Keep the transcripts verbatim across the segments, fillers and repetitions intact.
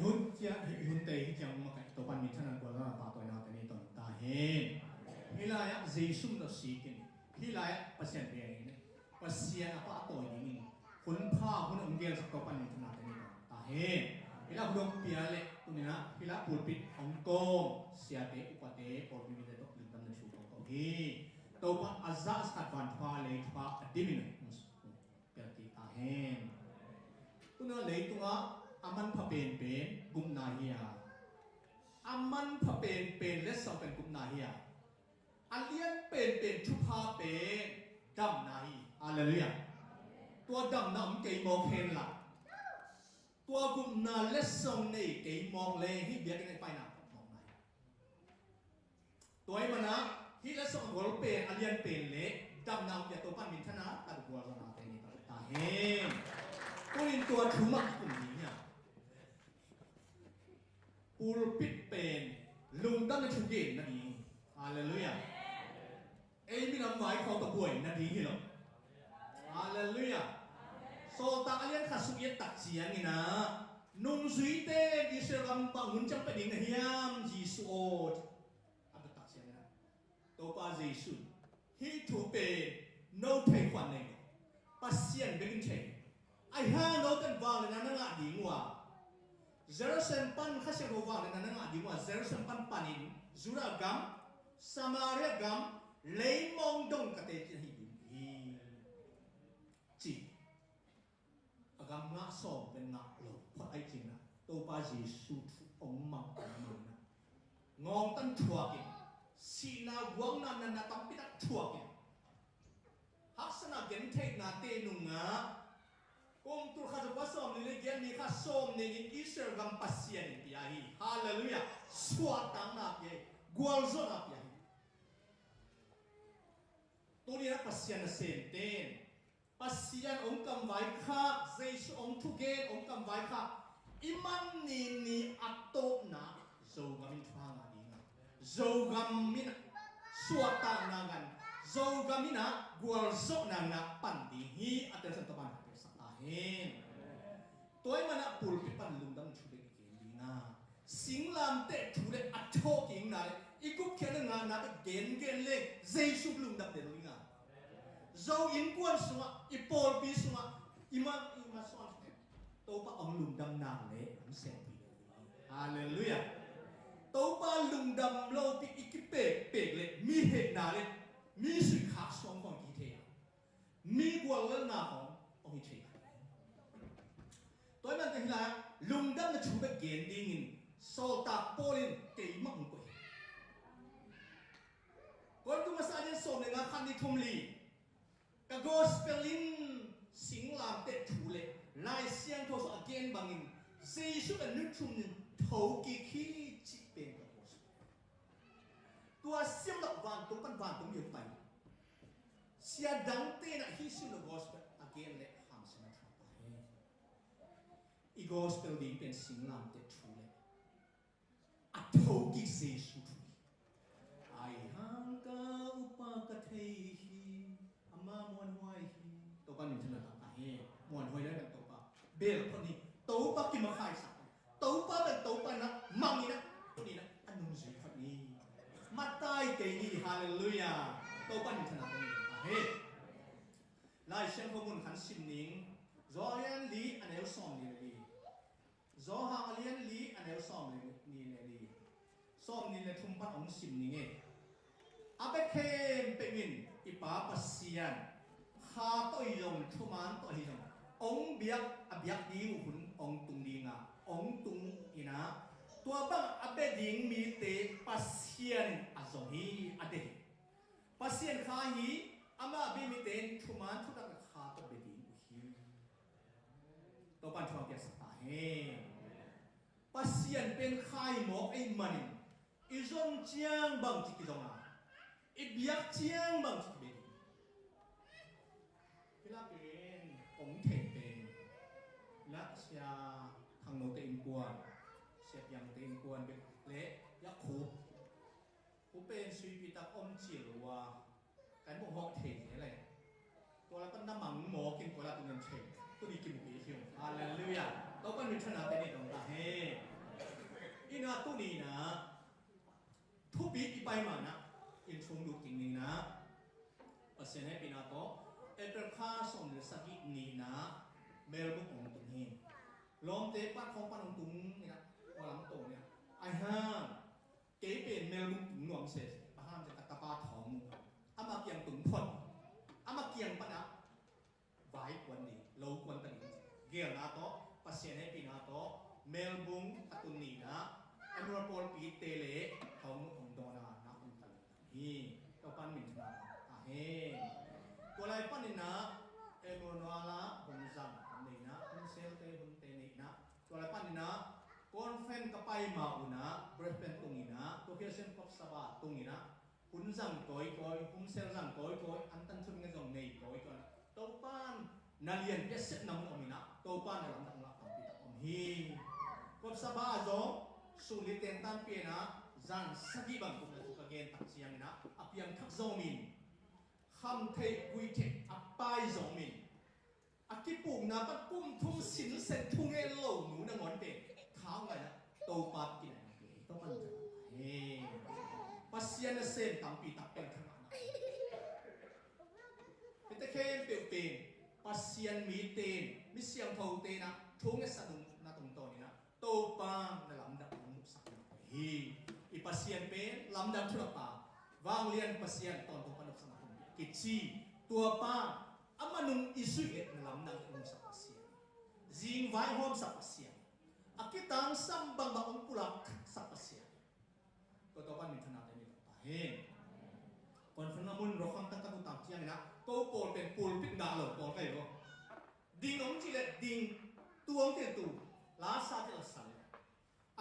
Hun ciah hi, hun tei hi ciang makaih Topan minthanna gualzawhna pahtawina tawh nei ton ta hen. Hih lai-ah Jesu tawh sik in, hih lai-ah Pasian bia in, Pasian a pahtawi dingin hun pha hun a hong gelsak Topan minthanna tawh nei ton ta hen. Hih lai hun hong pia leh tuni-in ah hih lai pulpit hong kawm siate, upate, pawlpi mite tawh lungdamna thu kong ko hi. Topa a zahsa khat van thu pha, lei thu pha a dimin hong piak kik ta hen. Tuni-in leitungah a manpha penpen gupna hi a, a manpha penpen letsong pen gupna hi a, a lian penpen thupha pen damna hi. Halleluiah. Tua damna om kei mawk hen la, tua gupna letsong nei kei mawk leh hih biakinn ah i paina mawkna hi. Tua ahih manin ah hih letsong a gol pen, a lian pen leh damna om pia Topan minthanna tawh gualzawhnate nei ta hen. Tuni-in tua thu mah kikum ding hi a, pulpit pen lungdamna thu gen nading. Halleluiah. Ei minam vai khawng tawh buai nading hi lo. Halleluiah. Sawltak a lian khat sung i et tak ciangin ah, nungzuite Israel gam bang hun ciang pia ding na hiam Jesu aw, a bia tak ciangin ah, Topa Jesu, hih thu pen no thei khuan nei lo, Pasian bek in thei. Ahi hang note in vangliatna na ngah ding uh a, Jerusalem pan Kha Siangtho vangliatna na ngah ding uh a, Jerusalem pan panin Judah gam, Samaria gam, leimong dong ka teci na hi ding hi, ci. A gam ngah sawm pen ngah lo phot ahih ciangin ah, Topa Jesu thu hong mang, hong mang in ah, ngawngtan thuak in, sihna guakna natna tampi tak thuak in, haksatna gentheihnate nungah, kum tul khat za kua sawmnih le giat ni kha sawm nih in Israel gam Pasian in pia hi. Halleluiah. Suahtakna pia hi. Gualzawhna pia hi. Tuni-in ah Pasian nasemte in, Pasian hong kamvaikhak, Jesu hong thugen hong kamvaikhak i man ni ni a tawpna Zogam in thu pha ngah ding a, Zogam in ah suahtakna ngah, Zogam in ah gualzawhna ngah pan ding hi. A telsiam Topan hong piaksak ta hen. Tua ahih manin ah pulpit pan lungdam thu bek i gen ding a, singlamteh thu le a thawhkikna le i gupkhiatna ngahna bek gengen leng Jesu lungdam den lo ding a, Zo innkuan sungah, i pawlpi sungah, i ma, i ma sawn Topa hong lungdam nak leh hong sempih lo ding hi. Halleluiah. Topa lungdam lopi i kipekpek leh mi hehna le mi suihkhak suang khawng kihi thei a, mi guallelhna khawng hong hi thei a. Tua ahih manin hih lai-ah lungdamna thu bek gen dingin Sawltak Paul in keimah hong koih hi. Korintu masa a lian sawm le nga, khat, nih, thum, li. Ka gospel in singlamteh thu le Lai Siangtho sungah a gen bangin Jesu pen ni thum ni thokik hi cih pen ka gospel. Tua siam loh vantung pan vantung mi hong pai. Sia dangte in ah hih siam loh gospel a gen leh hamsiatna thuak ta hen. I gospel ding pen singlamteh thu le a thokik Jesu thu hi. Ahi hang ka upa ka thei hi, ama muanhuai hi. Topa minthanna tangtak hi. Muanhuai lai bang Topa bel phot ni. Topa kimakhaisak. Topa bel Topa in ah mang in ah, tuni in ah a nungzui phot ni. Matai kei ni. Halleluiah. Topa minthanna tangtak hi. Lai Siangtho mun khat sim ning. Johan a lian li, a neu sawmnih le li. Johan a lian li, a neu sawmnih le li, sawmnih le thum pan hong sim ning e. A bia khempeuh in i Pa Pasian Kha tawh hi zong, thuman tawh hi zong, hong biak, a biak ding uh hun hong tung ding a, hong tung in ah, tua bang a bia ding mite Pasian in a zong hi, a deih hi. Pasian Kha hi, amah a bia mite in thuman thutak le Kha tawh bia ding uh hi. Topan thu hong piaksak ta hen. Pasian pen Kha hi mawk ahih manin i zon ciang bangci kizong a, i biak ciang bangci kibia ding. Hih lai pen hong thei pen, hih lai Sia Thangnote innkuan, Sia Piangte innkuan bek le hih lai Khup, Khup pen suipi tak om cil uh a, kan bawng hawh thei zel e. Tua lai pan na mang mawk in tua lai tuni hong thei. Tuni kimu kei hi ung. Halleluiah. Topan minthanna tawh nei ton ta hen. Pai mah na, inn sung lut kik ni na, Pasian hehpihna tawh April kha sawm le sagih ni na Melbourne hong tung hi. Lawmte pan khawng pan hong tung ni na, kua lam to ni na. Ai ha, kei pen Melbourne tung nuam sese, bang hang hiam cih leh ka tapa Thawng Mung, amah kiang tung phot, amah kiang pan a vai kuan ding, lo kuan ta ding. Geelna tawh, Pasian hehpihna tawh, Melbourne ka tun ni na, Emerald pawlpite le Thawng Mung hong dawn a, na hong ta ding hi. Topa'n minthanna tang ta hen. Tua lai panin a, Emerald ah hun zang hun nei na, hun selte hunte nei na, tua lai panin a, conference ka pai ma un a, Brisbane tung in a, tua Christian Coffee Sabah tung in a, hun zang kawikawi, hun sel zang kawikawi, an tan thun nge zong nei kawikawi. Topa'n na lianpi a sepna mun om in a, Topa'n na lamdang lak tampi tak om hi. Coffee Sabah ah zong sun li teng tan pia in a, zan sagih bang kum na thu ka gen tak ciang in a, a piang thak zong om in, kham theih gui theih a pai zong om in, a kipukna pan kum thum sin sen thu ngen lo nu nangawn pen, thau ngai na, Topa kinai na pen, Topa na he. Pasian nasem tampi tak pen thangahna. Hihte khempeuh pen Pasian mite in, mi siangthote in a thu ngetsak nung na tungtawn in a, Topa na lamdang hong muhsak na hi. I Pasian pen lamdang thulak pa, vanglian Pasian, tawntung pan nopsakna hong pia kici. Tua pa, amah nung i zuih leh na lamdang hong muhsak Pasian, zingvai hawmsak Pasian, a kitangsam bangbang hong pulaksak Pasian. Tua Topa'n minthanna te ni ta hen. Conference a mun ruakham tang ka tu tak ciang in a, ko pawl pen pulpit ngah lo pawl ka hi lo. Ding hong cih leh ding, tu hong cih leh tu, la sa cih leh sa leh.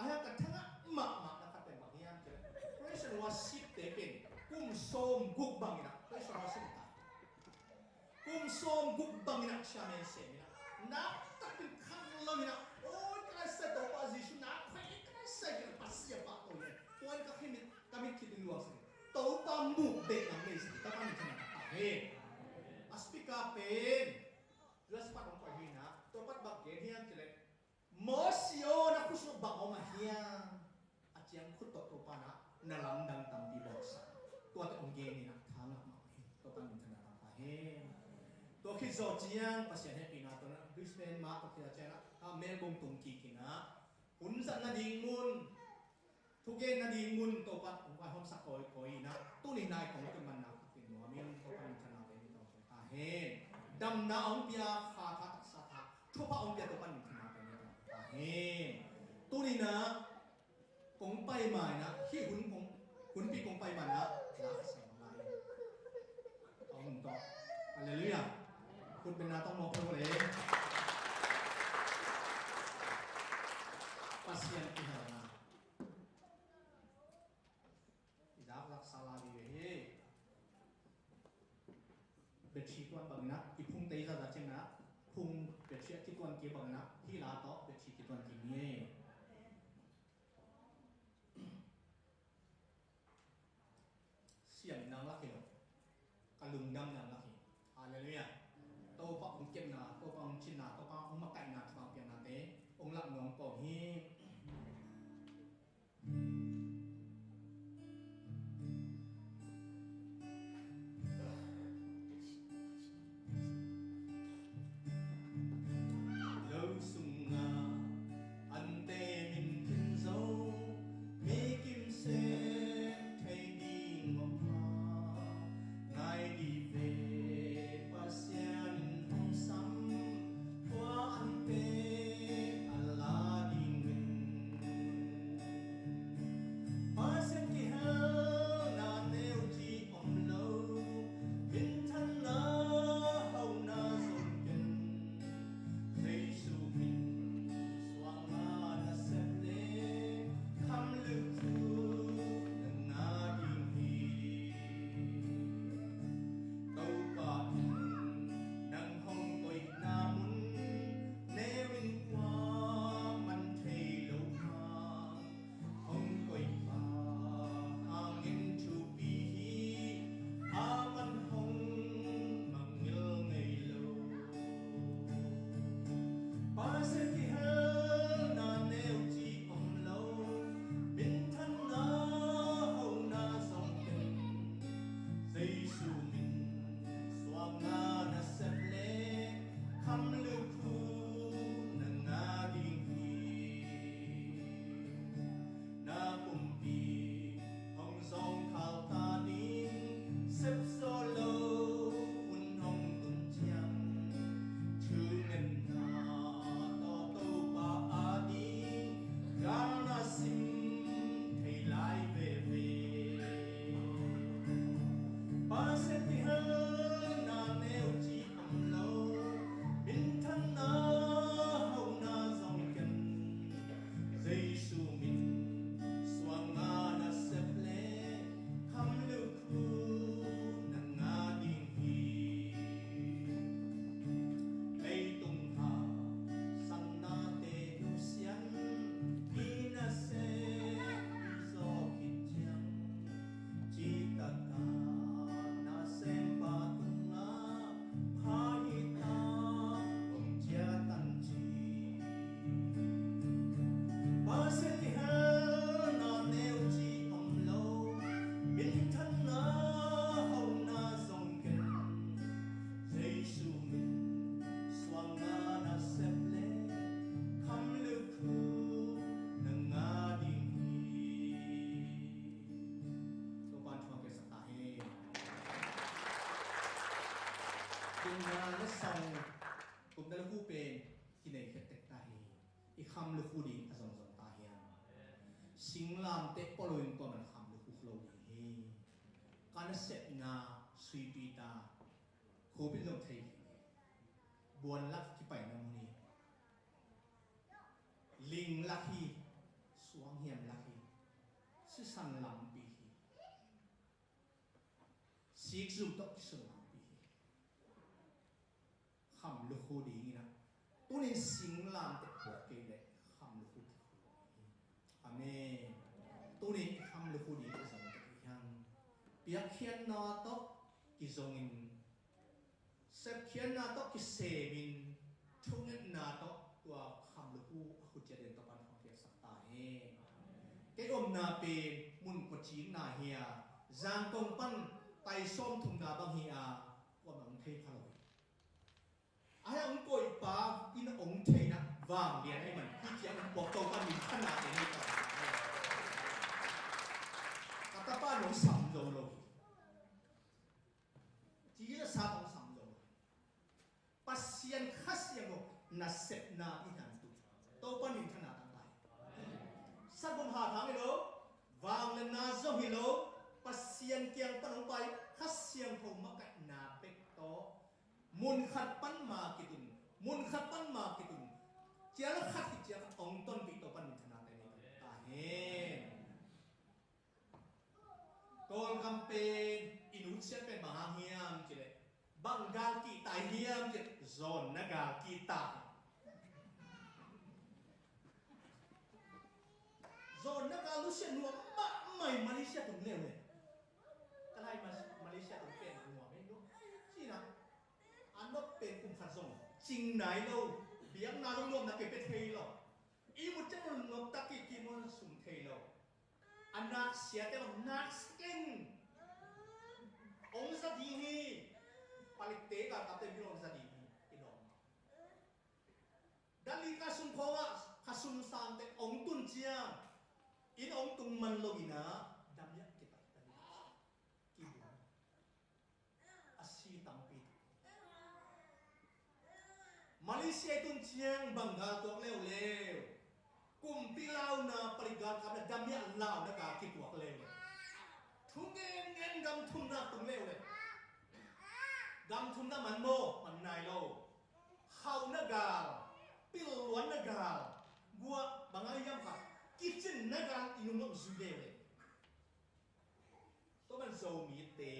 A hia ka thangah mahmah na khat pen bang hiam cih leh, praise and worship te pen kum sawm guk bang in a praise and worship ta. Kum sawm guk bang in a siamen sem in a, nak tak pen khang lo in a, oi ka lai sai Topa Jesu, nak khoi ka lai sai, ka Pasian pahtawi in a, tua in ka khimit, ka mit khit in luang sa in, Topa muh bek nang nei sa in, Topa minthanna ta hen. A speaker pen U S pat hong pai hi in a, tua pat bang gen hiam cih leh, Mosi aw, na khut sung bang om a hiam? A ciang khut tawh Topa na, na lamdang tampi bawlsak. Tua tawh hong gen in a, tha ngah mah hi. Topa minthanna tang ta hen. Tua khit zawh ciang Pasian hehpihna tawh na, Brisbane mah tawh khit a ciang na, a Melbourne tung kik in a, hun zat nading mun, thugen nading mun Topa hong vaihawmsak kawikawi in a, tuni nai kong lut manna ka pia nuam in, Topa minthanna te ni tawh ta hen. Damna hong pia, kha tha, taksa tha, thupha hong pia Topa minthanna te ni tawh ta hen. Tuni na kong pai ma in a, hih hun kong, hunpi kong pai ma in a, la ka sa ma lai. Hong tawh. Halleluiah. Khut beng na tawh mawk peuh le. Pasian kihelna. I zak zak sa lai ve hi. Battery tuan bang in a, i phung tei zazat ciang in a, phung battery a kituan kik bang in a, hih la tawh battery kituan kik ni. Siam nang lak hi lo. Ka lungdam nang lak hi. Halleluiah. Topa hong kepna, Topa hong cinna, Topa hong makaihna, Topa hong piaknate hong lak nuam kawm hi. Lo sungah an Jesu min suang nga na sep le kham lukhu na nga ding hi. Leitung ha sangnate nusian i na sep zawk hi ciang, citaka na sempa tungah pha hi ta, om ciat an ci. Pasian kihelna neu ci om lo, minthanna hauhna zong ken, Jesu min suang nga na sep le kham lukhu na nga ding hi. Topa'n thupha sak ta hen. Kumna na sang, kumna lukhu pen kinei khiat tek ta hi. I kham lukhu ding a zongzong ta hiam? Singlamteh pua lo in tua man kham lukhu lo ding hi. Ka nasepna suipi ta, khupin zong thei hi. Buan lak kipaina mun hi. Ling lak hi. Suanghiam lak hi. Sisan lampi hi. Sikzum tawh kisun lampi hi. Kham lukhu ding in ah, tunin singlamteh pua kei leh kham lukhu kikhu hi. Amen. Tunin i kham lukhu ding i zong tek hi hang. Piakkhiatna tawh kizongin, sepkhiatna tawh kisemin, thungetna tawh tua kham lukhu a khu ciat den tawh pan khong piaksak ta hi. Kei omna pen mun kua cingna hi a, Zangkong pan tai sawm thumna bang hi a, kuamah hong thei pha lo hi. A hia hong koihpa in hong theihna vanglian ahih man hi ciang hong puak Topa minthanna te nei ta. Ka tapa in hong sam zo lo hi. Ci le sa hong sam zo lo hi. Pasian Kha Siangtho nasepna i hantun Topa minthanna tang ta hi. Sakbom hathang hi lo, vanglianna zong hi lo, Pasian kiang pan hong pai Kha Siangtho makaihna bek tawh mun khat pan ma kitun, mun khat pan ma kitun, ciang khat hi ciang hong tonpih Topa minthanna te nei ta hen. Kawlgam pen i nusiat pen bang hang hiam cih leh, bang gal kihta hiam cih leh, zawnna gal kihta. Zawnna gal nusiat nuam mahmah in Malaysia tung leuleu. Ka lai Mas-, Malaysia tung pen nuam ei nuam. Cina. An dok pen kum khat zong cing nai lo. Biakna zong nuamna kei pia thei lo. I mut ciang nuam tak kik kik nuam sum thei lo. A nak siate bang nak sak in. Ong za ding hi. Palikte galkapte bel ong za ding hi. I dawng. Dali ka sung khawngah ka sung sangte ong tun ciang, in ong tung man lo in ah, damiah kitak dali. Kibun. A si tampi. Malaysia i tun ciang bang gal tuak leuleu. Kumpi launa palik galkap le damiah launa gal kituak leuleu. Thu ngen ngen gam thumna tung leuleu. Gam thumna man maw, man nai lo. Khauhna gal, pilluanna gal, guah bang a hiam khat, kicinna gal i nungah zui leuleu. Tua man Zomite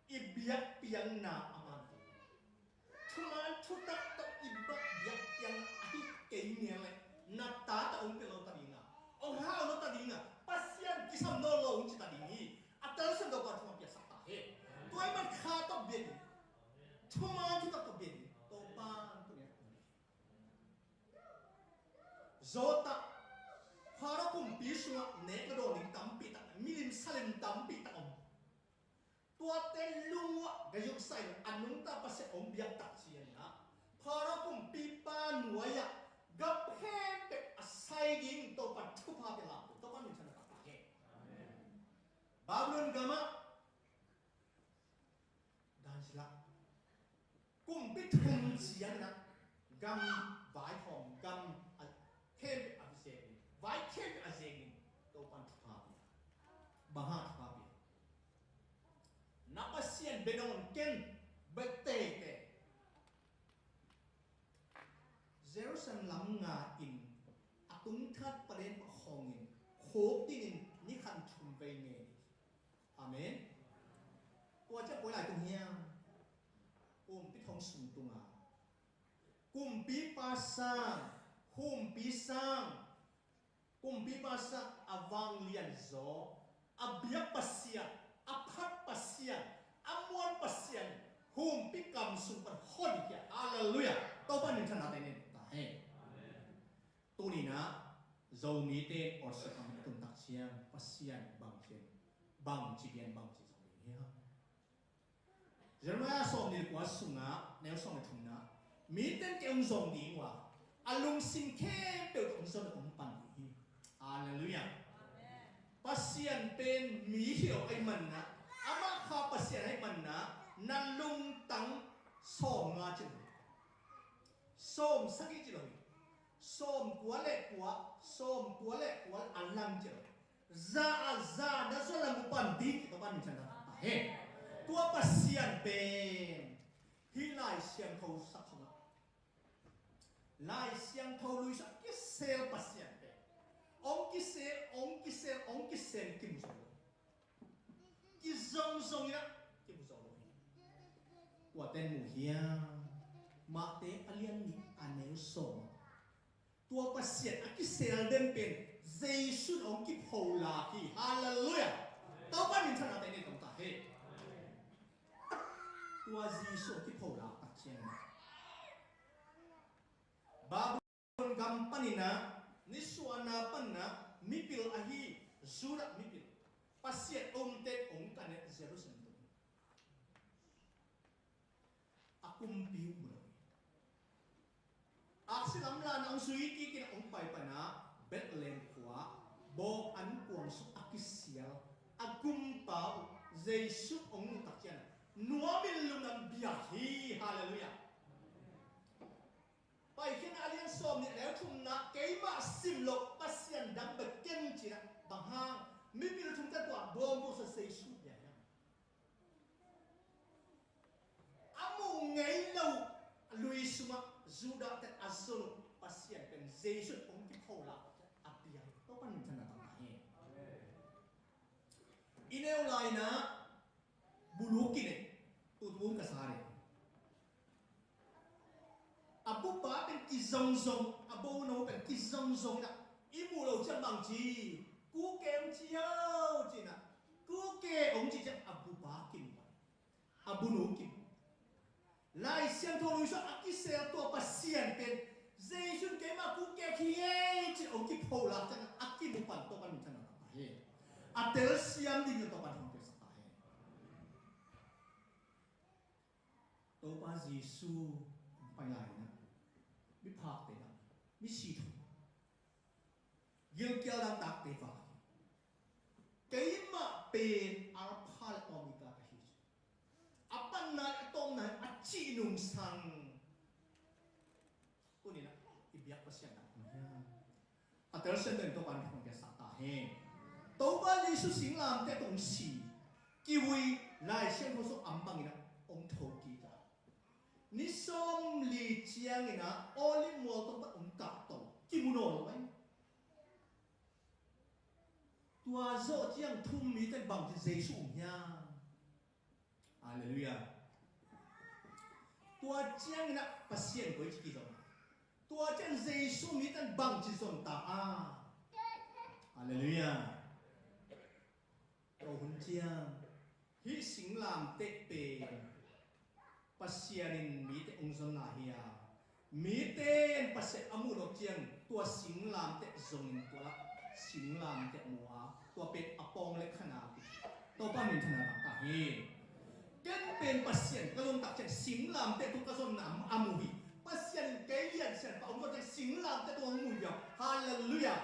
i biakpiakna a man te. Thuman thutak tawh i biakpiakna ahi kei niang leh na ta tawh hong pia lo ta ding a, hong hau lo ta ding a, Pasian kisam nawn lo hong ci ta ding hi. A telsiam Topa thuman piaksak ta hen. Tua ahih man kha tawh bia ding. Thuman thutak tawh bia ding. Topa tuni a Zawtah Pharaoh kumpi sungah nek a dawn ding tampi tak, milim salim tampi tak om. Tuate lung uah gayuk sai a nungta Pasian hong biak tak ciangin ah Pharaoh kumpipa nuai-ah gam khempeuh a sai ding Topa thupha pia lam Topa min thang a tak ta hen. Babylon gamah Daniel kumpi thum ciangin ah gam vaihawm gam a khempeuh a zekin vai khempeuh a zekin Topan thupha pia. Bang hang thupha pia? Na Pasian bia nawn ken, bia teitei. Jerusalem lam nga in a tungthat pale khawngin khuk dingin ni khat thum vei ngei ni. Amen. Tua ciang koi lai tung hiam? Kumpi thong sung tunga kumpipa sang, humpi sang, kumpipa sang, a vanglian zaw, a biak Pasian, a phat Pasian, a muan Pasian, humpi kam sung pan hon hi a. Halleluiah. Topa minthanna tei nen ta hen. Tuni-in ah Zomite in awlsam a tun tak ciang Pasian bangci, bangci gen, bangci zong ding hiam? Jeremiah sawmnih le kua sungah neu sawm le thumna, mite in kei hong zong ding uh a, a lungsim khempeuh tawh hong zong hong pan ding hi. Halleluiah. Pasian pen mi hi lo ahih manna, amah kha Pasian ahih manna, na lungtang sawmnga ci lo hi, sawmsagih ci lo hi, sawmkua le kua, sawmkua le kua a lang ci lo hi. Za a za na zon a mu pan ding, Topa minthanna ta hen. Tua Pasian pen hih Lai Siangtho sak sungah, Lai Siangtho lui sungah kisel Pasian pen hong kisel, hong kisel, hong kisel, kimu zo lo. Kizongzong in ah kimu zo lo hi. Tua ten mu hiam? Mate a lian nih a neu sawm. Tua Pasian a kisel den pen Jesu in hong kipholak hi. Halleluiah. Topa minthanna tei nen ta hen. Tua Jesu hong kipholak tak ciang, Babylon gam panin ah, nisuahna panin ah mipil ahi Judah mipil, Pasian umte hong kan in Jerusalem tung a kumpi uh mu lo hi. Aksi lamlam ah hong zui kikin hong pai pan ah Bethlehem khua bawng an kuang sung a kisial a gumpa uh Jesu hong muh tak ciang nuam in lungdam biak hi. Halleluiah. Paikhiatna a lian sawmnih a neu thumna, keimah sim loh Pasian dang bek ken ci-in ah, bang hang mipil thumte tua bawng kuang sung Jesu bia hiam? A muh ngei lo lui sungah Judah te a zon uh Pasian pen Jesu hong kipholak a bia hi. Topa minthanna tangtak hi. I neu lai-in ah bulu kinei, tutu ka sa ding. A bupa pen kizongzong, a bono pen kizongzong in ah i muh loh ciang bang ci, kuke hong ci hiau ci-in ah, kuke hong ci ciang a bupa kimu, a bunu kimu. Lai Siangtho lui sungah a kisel tua Pasian pen Jesu in keimah kuke hi ei ci-in hong kipholak ciang a kimu pan Topa minthanna ta hen. A telsiam dingin Topa in hong piaksak ta hen. Topa Jesu hong pai lai-in ah miphakte in ah misi thu, gilkial dantakte vak hi. Keimah pen Alpha le Omega ka hi ci. A panna le a tawpna a cih nungsang. Tuni-in ah i biak Pasian ah a telsiam den Topa in hong piaksak ta hen. Topa Jesu singlamteh tung si, kivui, Lai Siangtho sung a om bangin ah hong thokik a, ni sawmli ciangin ah Olive mual tawh pan hong kahto, kimu nawn lo mai. Tua zawh ciang thu-um mite in bangci Jesu um hiam? Halleluiah. Tua ciangin ah Pasian koici kizon? Tua ciang Jesu mite in bangci zon ta a? Halleluiah. Tua hun ciang hih singlamteh pen Pasian in mite hong zon lai hi a, mite in Pasian a muh loh ciang tua singlamteh zongin tua lah singlamteh mu a, tua pen a pawng le khan a, Topa minthanna tangtak hi. Ken pen Pasian ka zon tak ciang singlamteh tung ka zonna a mu hi. Pasian in kei lian sianpa hong zon ciang singlamteh tung hong mu hi a. Halleluiah.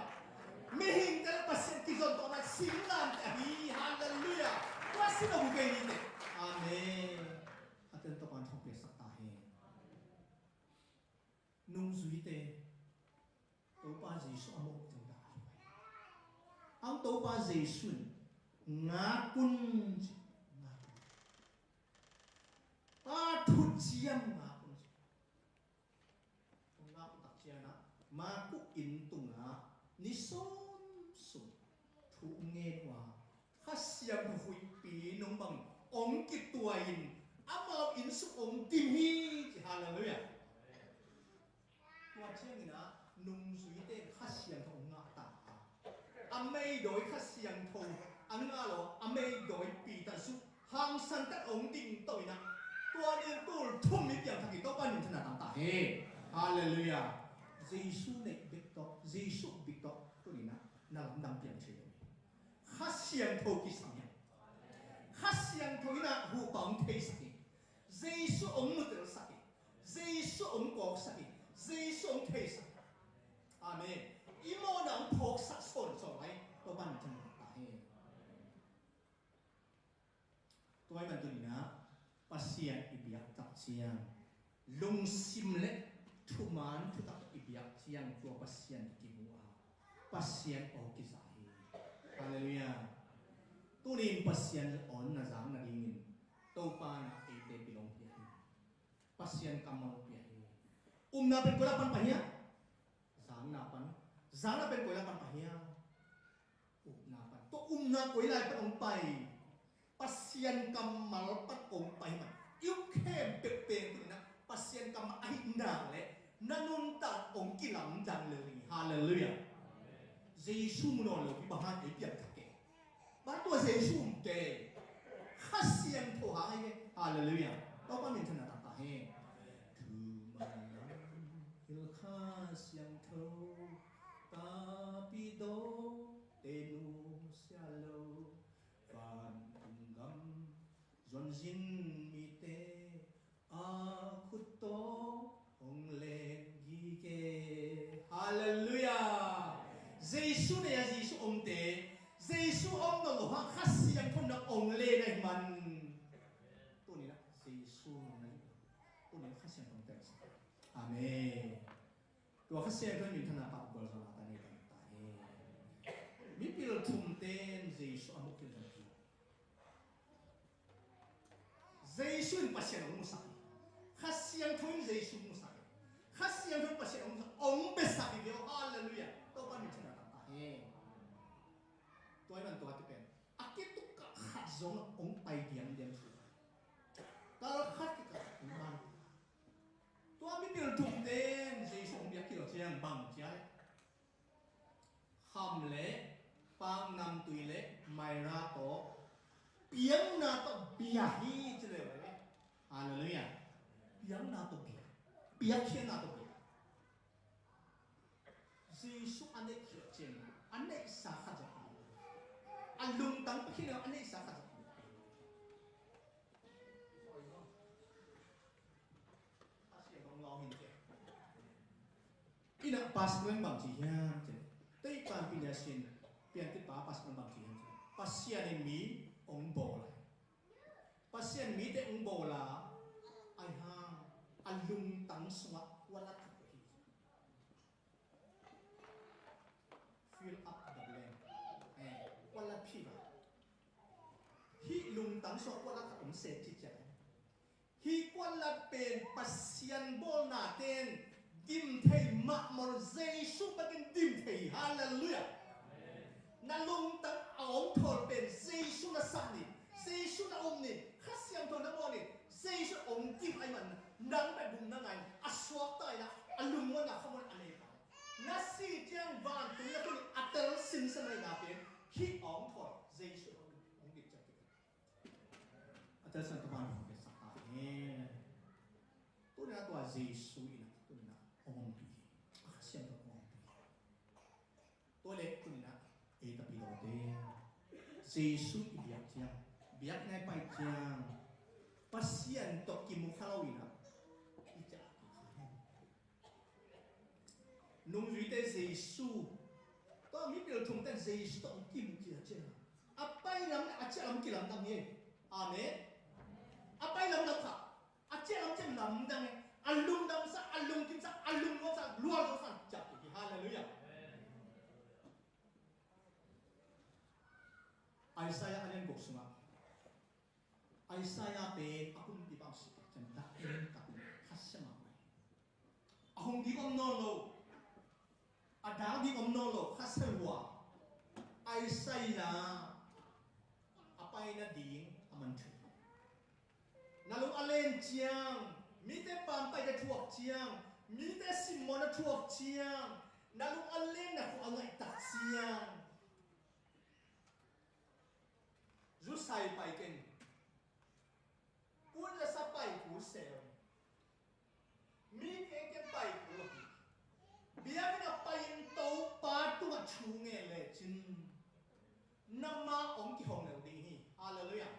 Mihingte le Pasian kizon tawh na singlamteh ahi hi. Halleluiah. Tua sin a mu kei ni teh. Amen. A ten Topa in thong piaksak ta hi. Nungzuite, Topa Jesu a mawh teng dah a hi pai. Ang Topa Jesu in ngak un ci, ngak un. Pa thuciam ngak un ci. Ngak un tak ciang a, Marku inn tungah ni sawm ngen uh a, Kha Siangtho huihpi nong bang hong kituai in amau inn sung hong dim hi ci. Halleluiah. Tua ciangin ah nungzuite Kha Siangtho hong ngah ta a, a meidawi Kha Siangtho a ngah lo a, meidawi Peter zuk hangsan tak hong ding to in ah, tua ni in tul thum i piang thak hi. Topa minthanna tangtak hi. Halleluiah. Jesu neih bek tawh, Jesu bek tawh tuni in ah na lamdang piang thei lo hi. Kha Siangtho kisam hi. Kha Siangtho in ah hupa hong theisak hi. Jesu hong mutelsak hi. Jesu hong kawksak hi. Jesu hong theisak hi. Amen. I mawhna hong phawksak sawnsawn lai. Topa minthanna tangtak hi. Tua ahih manin tuni in ah Pasian i biak tak ciang, lungsim le thuman thutak i biak ciang tua Pasian kimu a, Pasian aw kiza hi. Halleluiah. Tuni in Pasian aw na zak nadingin Topa in ah eite bilong pia hi. Pasian kammal pia hi. Upna pen koi lak pan pai hiam? Zakna pan. Zakna pen koi lak pan pai hiam? Upna pan. Tua upna koi lai pan hong pai? Pasian kammal pan hong pai hi. I up khempeuh pen tuni in ah Pasian kammal ahih nak leh na nuntak hong kilamdang lel hi. Halleluiah. Jesu mu nawn lo hi, bang hang ei piang thak e. Bang tua Jesu um kei. Kha Siangtho hang hi ve. Halleluiah. Topa minthanna tangtak hi. Thuman lam hil Kha Siangtho, Tapidaw te nusia lo, vantung gam zuan zin mite a khut tawh hong len gige. Halleluiah. Jesu nei a, Jesu omte, Jesu om nawn lo hang Kha Siangtho in hong len ahih man, tuni in ah Jesu nong na hi. Tuni in ah Kha Siangtho hong telsak. Amen. Tua Kha Siangtho in minthanna pah gualzawhna ta nei ta hi. Mipil thumte in Jesu a mu khin zong hi. Jesu in Pasian hong musak hi. Kha Siangtho in Jesu musak hi. Kha Siangtho in Pasian hong musak, hong besak hi ve aw. Halleluiah. Topa minthanna tangtak hi. Tua ahih man tua te pen a kituk kah khat zong hong pai diamdiam thu. Kal khat kikal khat hong man. Tua mipil thumte in Jesu hong biak khin lo ciang bang ci a leh, kham le paknamtui le maira tawh, piangna tawh bia hi ci leh. Halleluiah. Piangna tawh bia. Piakkhiatna tawh bia. Jesu a neihkhiat ciangin a neihsa khat zong hi. A lungtang piakkhiatna a neihsa khat zong hi. A sia bang lau hin te. Ina pastor in bang ci hiam ci. Tei pan pinya sin pian ti pa pastor in bang ci hiam ci. Pasian in mi hong bawl a. Pasian mite hong bawl a. Ai hang a lungtang sungah kualat khat hi. Fill up the blank. Eh, kualat phit a. Hih lungtang sungah kualat khat om se ci ciang. Hih kualat pen Pasian bawlna ten dim thei mahmah, Jesu bangin dim thei. Halleluiah. Na lungtang a om thawl pen Jesu na sap ni, Jesu na um ni, Kha Siangtho na bawl ni, Jesu hong dim ahih man nang bek gum na ngai, a suakta in a lungmuanna khamuanna a nei pah. Na si ciang vantung na tun a tel sinsen ahihna pen hih a om thawl Jesu hong dim ciang kik a telsan ka ban hong piasak ta hi. Tuni a tua Jesu in a tuni a hong ompih hi. A Kha Siangtho hong ompih hi. Tua leh tuni a ei Tapidaw te Jesu i biak ciang, biakna i pai ciang, Pasian tawh kimu kha lo in a i ciah kik kha hi. Nungzuite Jesu, tua mipil thumte Jesu tawh hong kimu ciang ciang a, a pai lam le a ciah lam kilamdang hi. Amen. A pai lam lam kha, a ciah lam ciang lamdang hi. A lungdamsa, a lungkimsa, a lungmuansa, lualzawsa ciah kik hi. Halleluiah. Isaiah a lian guk sungah Isaiah pen a kumpipa a si tak ciang dah en tak uh khasia mahmah hi. A hong ding om nawn lo, a dak ding om nawn lo khasia lua. Isaiah a pai nading a man thei. Na lung a len ciang, mite pampai ka thuak ciang, mite simmawh na thuak ciang, na lung a len na khua a ngaihtak ciang, zusai pai ken. Pun le sa pai kul se. Mi kengkeng pai kul hi. Biakinn a pai-in Topa tungah thu ngen lecin na ma hong kihong lo ding hi. Halleluiah.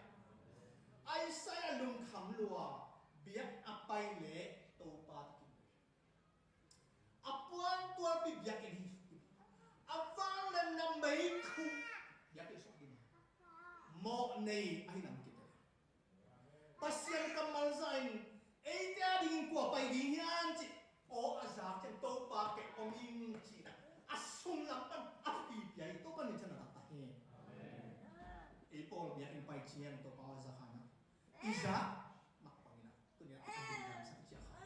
Isaiah lungkham lua, biakinn a pai le Topa tungah a puan tualpi biakinn hi. A vang le na mei thum biakinn suk ding. Mawh nei ahi lam kite. Pasian kammal za in eite a dingin kua pai ding hiam cih aw a zak ciang Topa kei om ing cih a sum lam pan a pipia hi. Topa min thang na taktak hi. Ei pawl biakinn pai ciang Topa aw a zak hang a i zak mak bangin a tuni a a lungdamsa i ciah kha.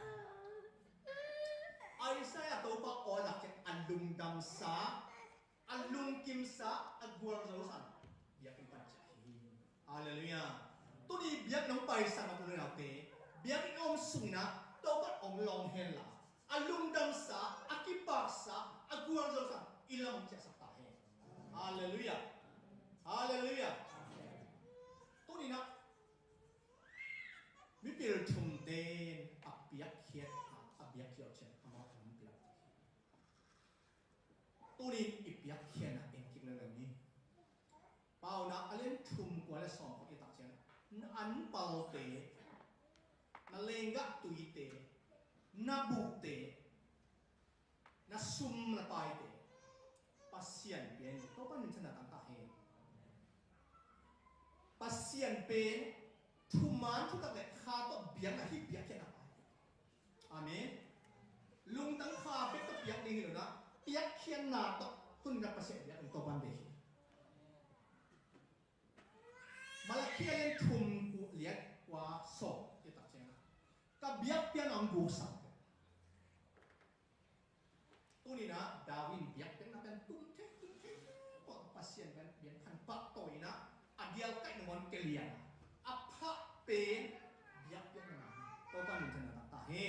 Isaiah Topa aw a zak ciang a lungdamsa, a lungkimsa, a gualzosa biakinn pan ciah hi. Halleluiah. Tuni biakinn hong paisan a pu le naute, biakinn a om sungin a Topa hong lawng hen la, a lungdamsa, a kipaksa, a gualzosa i lam ciahsak ta hen. Halleluiah. Halleluiah. Tuni na mipil thumte a piakkhiat a, a biakhiat ciang amau an piak. Tuni i piakkhiatna en kik lel ni. Paunak a lian thum kua le sawm kua i tak ciang, na anpalte, na lenggah tuite, na buhte, na sum na paite Pasian pia in. Topa min thang na taktak hi. Pasian pen thuman thutak le kha tawh biak na hi, biakhiatna pai. Amen. Lungtang kha bek tawh piak ding hi lo na, piakkhiatna tawh tuni na Pasian biak in Topa in biak hi. Malakhi a lian thum kua lian kua sawm i tak ciang a, ka biakpiakna hong guksak. Tuni na David biakpiakna pen tum thei, tum thei, Pasian pen biakphat pahtawi na, a dial kaih nangawn kelian a, a phah pen biakpiakna na. Topa min thang na taktak hi.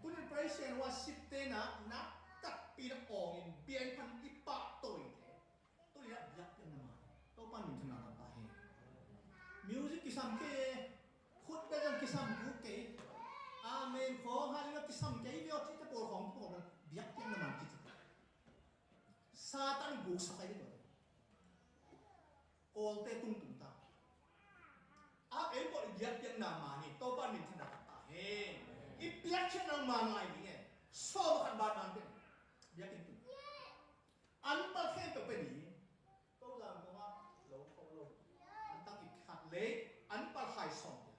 Tuni praise and worship te na, na takpi na awng in biakphat i pahtawi te. Tuni a biakpiakna ma. Topa min thang na taktak hi. Music kisam kei e. Khut bek zong kisam kul kei. Amen. Khawng hallelujah kisam kei ve aw cihte pawl khawng pawl biakpiakna ma kici. Satan guksak ahi tua. Kawlte tungtung ta. A ei pawl i biakpiakna ma ni. Topa min thang na taktak hi. I piakkhiatna ma ngai ding e. Sawm khat ban ban pen biakinn tung. Anpal khempeuh pia ding. Tozang kongah lo kho lo. Antang i khat lei anpal hai sawm pia.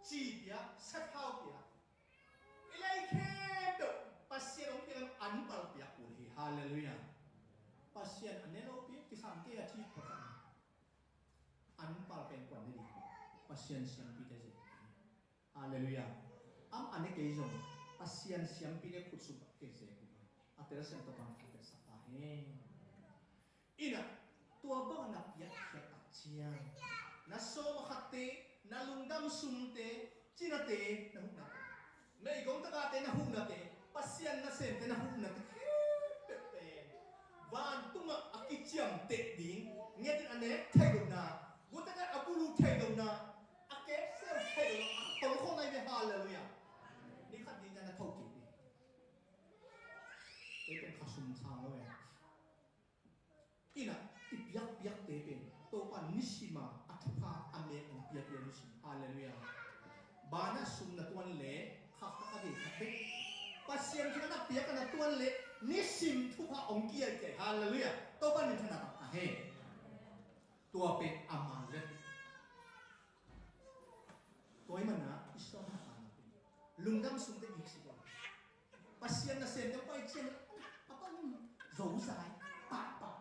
Ci pia, sathau pia. I lei khempeuh Pasian hong piak anpal pia kul hi. Halleluiah. Pasian a ne lopi kisam kei a ci pia. Anpal pen kuan ne ding. Pasian siampite zia. Halleluiah. Am a ne kei zong Pasian siampite khut sung kei se ku a tel siam to bang kei sak ta hen. Ina tua bang na piakkhiat tak ciang na sawm a khatte, na lungdam sumte, cinate, na huknate, meigong takate na huknate, Pasian nasemte na huknate khempeuh pen vantungah a kiciamteh ding, ngetin a nek thei lohna, gutakah a bulu thei lohna, a kepsel thei lohna a tolkhawm nai ve. Halleluiah. Ni khat ni na na tho kik ni. Ei pen kha sum sang lo e. Ina i piakpiakte pen Topa nisima a thupha a mek hong piapia nisim. Halleluiah. Bana sum na tuan le khaktak a vei khat bek Pasian khin a na piak a na tuan le nisim thupha hong kiai kei. Halleluiah. Topa min thang na taktak hi. Tua pen a man le Tua ahih manin i sawm hak a lungdam sumte i sik a, Pasian nasem deuh pai ciang a pan zozai pahpah.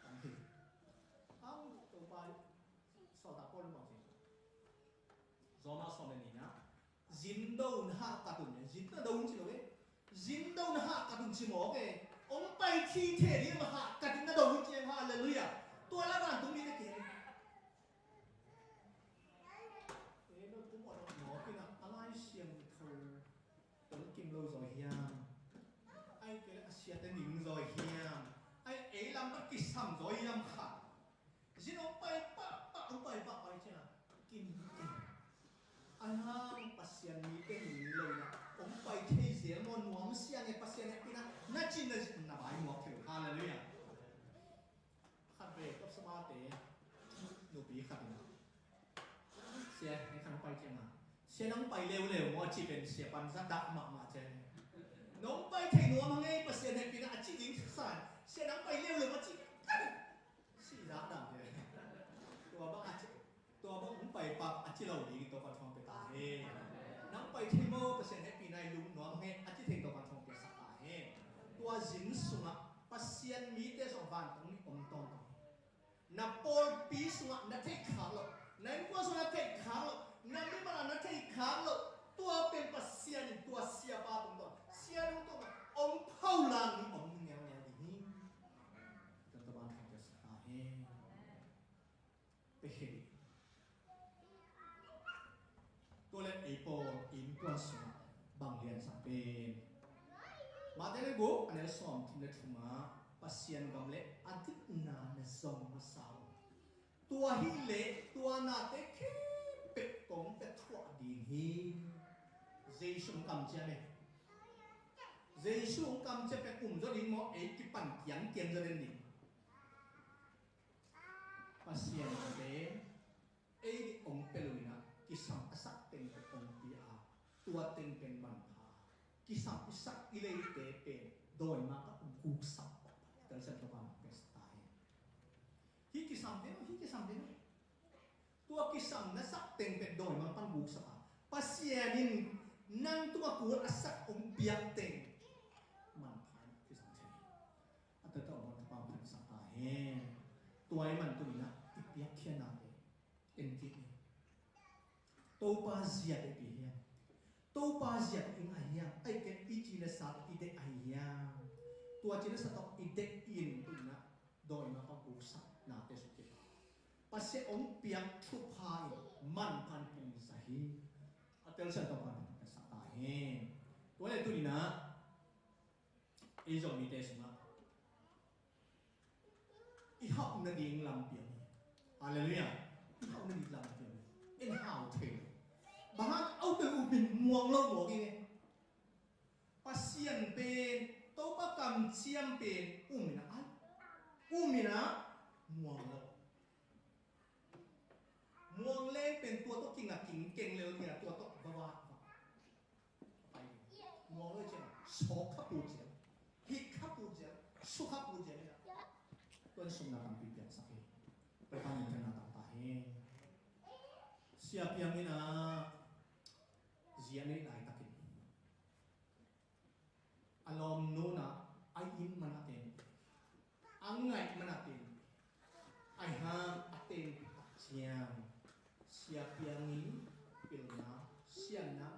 Ang hi. Ang Topa sawltak Paul in bang ci? Roma sawm le nihna, zindo na hah kat un, zindo na do un ci lo e. Zindo na hah kat un ci mawk e. Hong pai thei thei ding mah hah, ka ding na dong hi ciang, halleluiah. Tua la vantung mi na kei. Eh, no kum on no kina, a Lai Siangtho tol kim lo zaw hiam? Ai kei le a siate ning zaw hiam? Ai ei lam ka kisam zaw hiam kha? Zin hong pai pah pah, hong pai pah pai ciang a kin kin. Ai hang Pasian mite ning lo na hong pai thei zel maw, nuam siang e, Pasian hehpihna na cin na zin na bai muak thei. Halleluiah. Khat ve tawp samate nupi khat in, sia, hei khan pai ciang a, sia nang pai leuleu maw a ci pen sia pan zat dah mahmah ciang. Nong pai thei nuam hang ei, Pasian hehpihna a ci ding sa. Sia nang pai leuleu maw a ci. Si zat dah ciang. Tua bang a ci, tua bang hong pai pah a ci lo ding Topa'n thupha pia ta hen. Nang pai thei maw, Pasian hehpihna i lung nuam hang ei a ci thei Topa'n thupha piasak ta hen. Tua zin sungah Pasian mite sungah vantung mi om tawntung. Na pawlpi sungah na theih khak loh, na innkuan sungah na theih khak loh, na mimal ah na theih khak loh, tua pen Pasian in tua siapa tungtawn, sia tungtawn ah hong phaulak ni om ngelngel ding hi. Tua Topa'n thupha piasak ta hen. Peheh dih. Tua leh ei pawl innkuan sungah bang liansak pen, Mate le guk a neu sawmthum le thum ah, Pasian gam le a dikna na zong masa uh. Tua hi leh tua nate khempeuh kong pia thuah ding hi. Jesu hong kamciam e. Jesu hong kamciam pen um zaw ding maw, ei kipan kiangkiang zaw den ding. Pasian pen ei hong pia lo in ah, kisam a sak teng pen hong pia a, tua teng pen manpha. Kisam i sak i leite pen dawimangpa guksak pahpah. Kalsiam Topa'n hong piasak ta hen. Hih kisam ve, hih kisam ve. Tua kisam na sak teng pen dawimangpa'n guksak a, Pasian in nang tungah kul a sak hong piak teng manpha in kisam thei. A taktak hong Topa'n hong piasak ta hen. Tua ahih man tuni-in ah i piakkhiatnate en kik ni. Topa zia tawh i pia hiam? Topa zia tawh i ngai hiam? Ahih kei leh i ci le sa tawh i deih ahi hiam? Tua ci le sa tawh i deih in tuni-in ah dawimangpa guksaknate sung kipan Pasian hong piak thupha in manpha in pung za hi. A telsiam Topa'n hong piasak ta hen. Tua leh tuni-in ah ei Zomite sungah i hauh nading lampiang hi. Halleluiah. I hauh nading lampiang hi. En hau thei lo. Bang hang a ut a ut in muang lo mawk ing e. Pasian pen, Topa kamciam pen um in ah, ai, um in ah muang lo. Muang leng pen tua tawh kinga kingkeng lel hi a, tua tawh va va va. Muang lo ciang sawk kha put zel, hih kha put zel, su kha put zel hi a. Tuan sumna tampi piangsak hi. Topa min thang na tam ta hi. Sia Piang in ah zia nei laitakin a lawmnu in ah a it man a ten, a ngaih man a ten, ahi hang a tenpih tak ciang Sia Piang in pilna, siatna,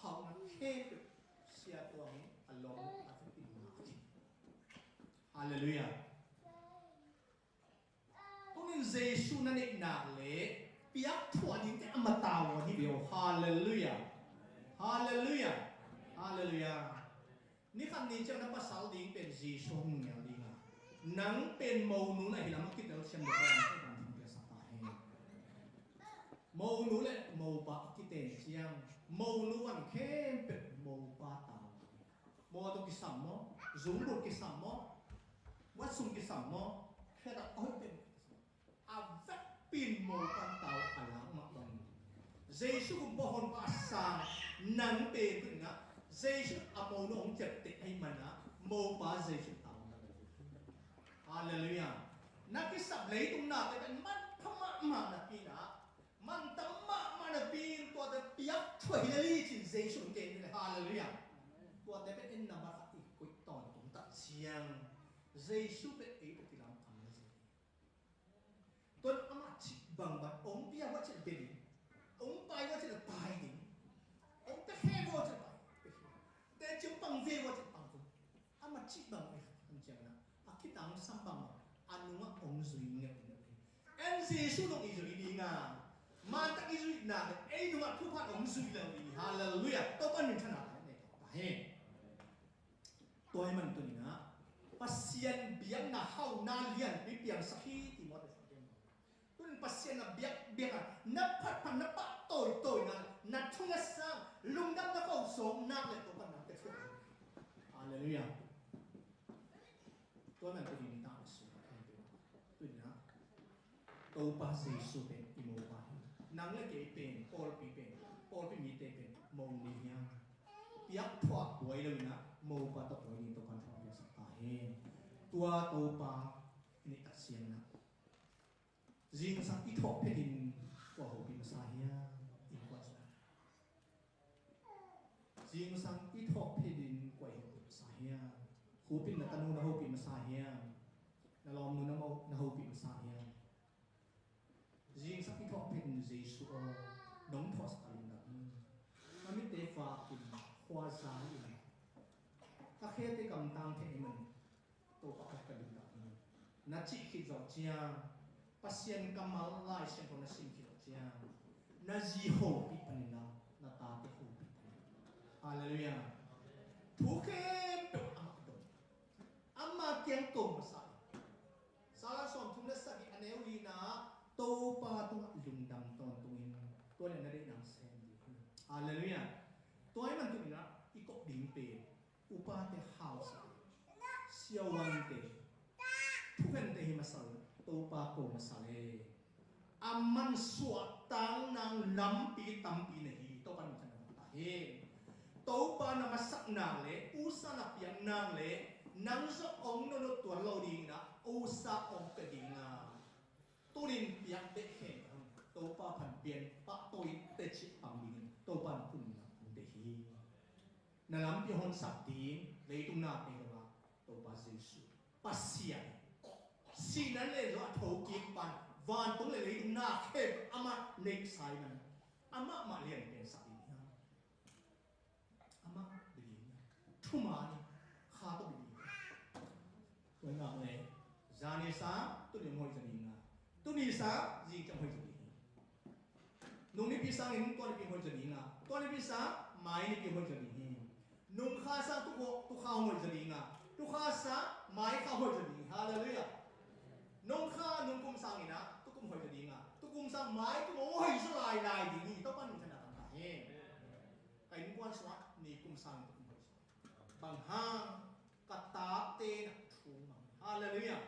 hauhna khempeuh Sia Tuang in a lawmnu a vekpi in ngak hi. Halleluiah. Tuni-in Jesu na neihna le piak thuah dingte a matau hi ve aw. Halleluiah. Halleluiah. Halleluiah. Ni khat ni ciang na pasal ding pen Jesu hong ngial ding a, nang pen monu na hi lam a kitel siam ding a, a ban thang piasak ta hen. Monu le mopa a kiten ciang monu van khempeuh mopa tau. Maw tawh kisam maw, zungbut kisam maw, muat sung kisam maw, khetak a hoih pen kisam. A vekpi in mopa'n tau a lak mah bang. Jesu kum pawh honpa a sang nang pen tuni-in ah Jesu a monu hong ciapteh ahih man ah mopa Jesu tau na. Halleluiah. Na kisap leitung nate pen manpha mahmah napi-in ah, mantam mahmah napi-in tuate piak thuah hi lel hi ci-in Jesu in gen hi leh. Halleluiah. Tuate pen en na mah khat i koih tawntung tak ciang Jesu pen ei tawh kilam a mel zel hi. Tuan amah cih bangbang hong pia uh a cih bia ding, hong pai uh a cih pai ding, hong pia khe uh a cih pai, pia khe. Teci hong pang ve uh a cih pang ve. Amah cih bangbang ei khat hong ci Jesu dong i zui ding a, man tak i zuih nak leh ei dong ah thupha hong zui lo ding hi. Halleluiah. Topa minthanna ta hen. Tua ahih manin tuni-in ah Pasian biakna hauhna lianpi piangsak hi, Timoti sangin. Tuni-in Pasian na biakbiak a, na phatphat, na pahtawi tawina, na thungetna sang, lungdamna ko sawm nak leh Topa nang pia thei. Halleluiah. Tua ahih manin tuni-in tangthu, tuni-in ah Topa Jesu pen i mopa hi. Nang le kei pen, pawlpi pen, pawlpi mite pen mo ni hiam? Piak thuah buai lo-in ah mopa tawh buai ni, Topa'n thupha piaksak ta hen. Tua Topa i neih tak ciangin ah zingsang i thawh phetin kua hopih masa hiam? Innkuan sungah zingsang i thawh phetin kua i hopih masa hiam? Hopih na tanu na hopih masa hiam? Na lawmnu na mo-, na hopih masa hiam? Zingsang i thawh phetin Jesu aw, nong thawhsak a lungdam hi. Ka mitte vakin, khua za in, ka khete kamtang thei ahih manin Topa aw ka lungdam hi. Na cih khit zawh ciang, Pasian kammal Lai Siangtho na sim khit zawh ciang, na zi hopih panin ah na tate hopih panin. Halleluiah. Thu khempeuh amah dong, amah kiang ko masa hi. Sala sawmthum le sagih a neu lina, Topa tungah lungdam tawntungin, tua leh na deihna sem ding hi. Halleluiah. Tua ahih manin tuni-in ah i kop ding pen upate hausa, siavuante, thukhente hi masa lo, Topa ko masa le, aman suahtakna lampi tampi nei hi. Topa minthanna ta hen. Topa na masak nak leh, usa na piak nak leh, nang zong hong nunut tuan lo ding in ah, usa hong pia ding a, tuni-in piak bek hi lo, Topa phat pian pahtawi teci pang dingin Topa na pum na pum te hi. Na lampi hong honsak ding leitung nate hi lo a, Topa Jesu Pasian, sihna le zong a thokik pan, vantung le leitung na khempeuh amah neihsa ahih manin, amah mah lianpiansak ding hi. Amah bia ding hi. Thuman in, kha tawh bia ding hi. Tua ahih manin, zani sang tuni hong hoih zaw ding a, tuni sang zingciang hoih zaw ding hi. Nung nipi sangin tua nipi hoih zaw ding a, tua nipi sang mai nipi hoih zaw ding hi. Nung kha sang tu kha, tu kha hoih zaw ding a, tu kha sang mai kha hoih zaw ding hi. Halleluiah. Nung kha nung kum sangin ah tu kum hoih zaw ding a, tu kum sang mai kum hoih zaw lailai ding hi. Topa minthanna tangtang hi. Ka innkuan sungah ni kum sangin tu kum hoih zaw. Bang hang? Ka tate na thu mang. Halleluiah.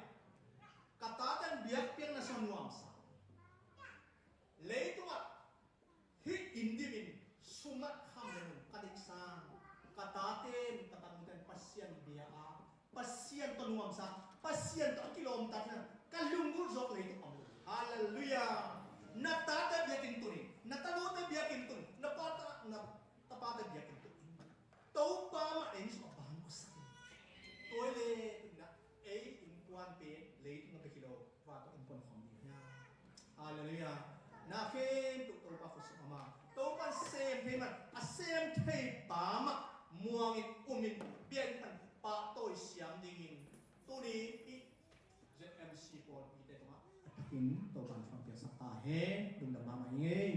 Ka tate in biakpiakna sung nuamsa. Leitungah hih inn dimin sum ah kham le nung ka deih sang, ka tate in, ka tanute in Pasian bia a, Pasian tawh nuamsa, Pasian tawh a kilawm ta thei, ka lunggulh zawk leitung om lo. Halleluiah. Na tate biakinn tun in, na tanute biakinn tun in, na pa ta, na tapate biakinn tun in. Topa mah ei sungah ban ko sak in. Tua leh tuni-in ah ei innkuan pen leitung a bek hi lo, van tawh innkuan khawm ding hi. Halleluiah. Na khempeuh Topa khut sung a om a, Topa sem thei man, a sem thei pa mah muangin, umin, biakinn pan pahtawi siam dingin tuni-in hih Z M C pawlpite tungah a takin Topa'n thupha piaksak ta hen. Lungdam mahmah ing ei.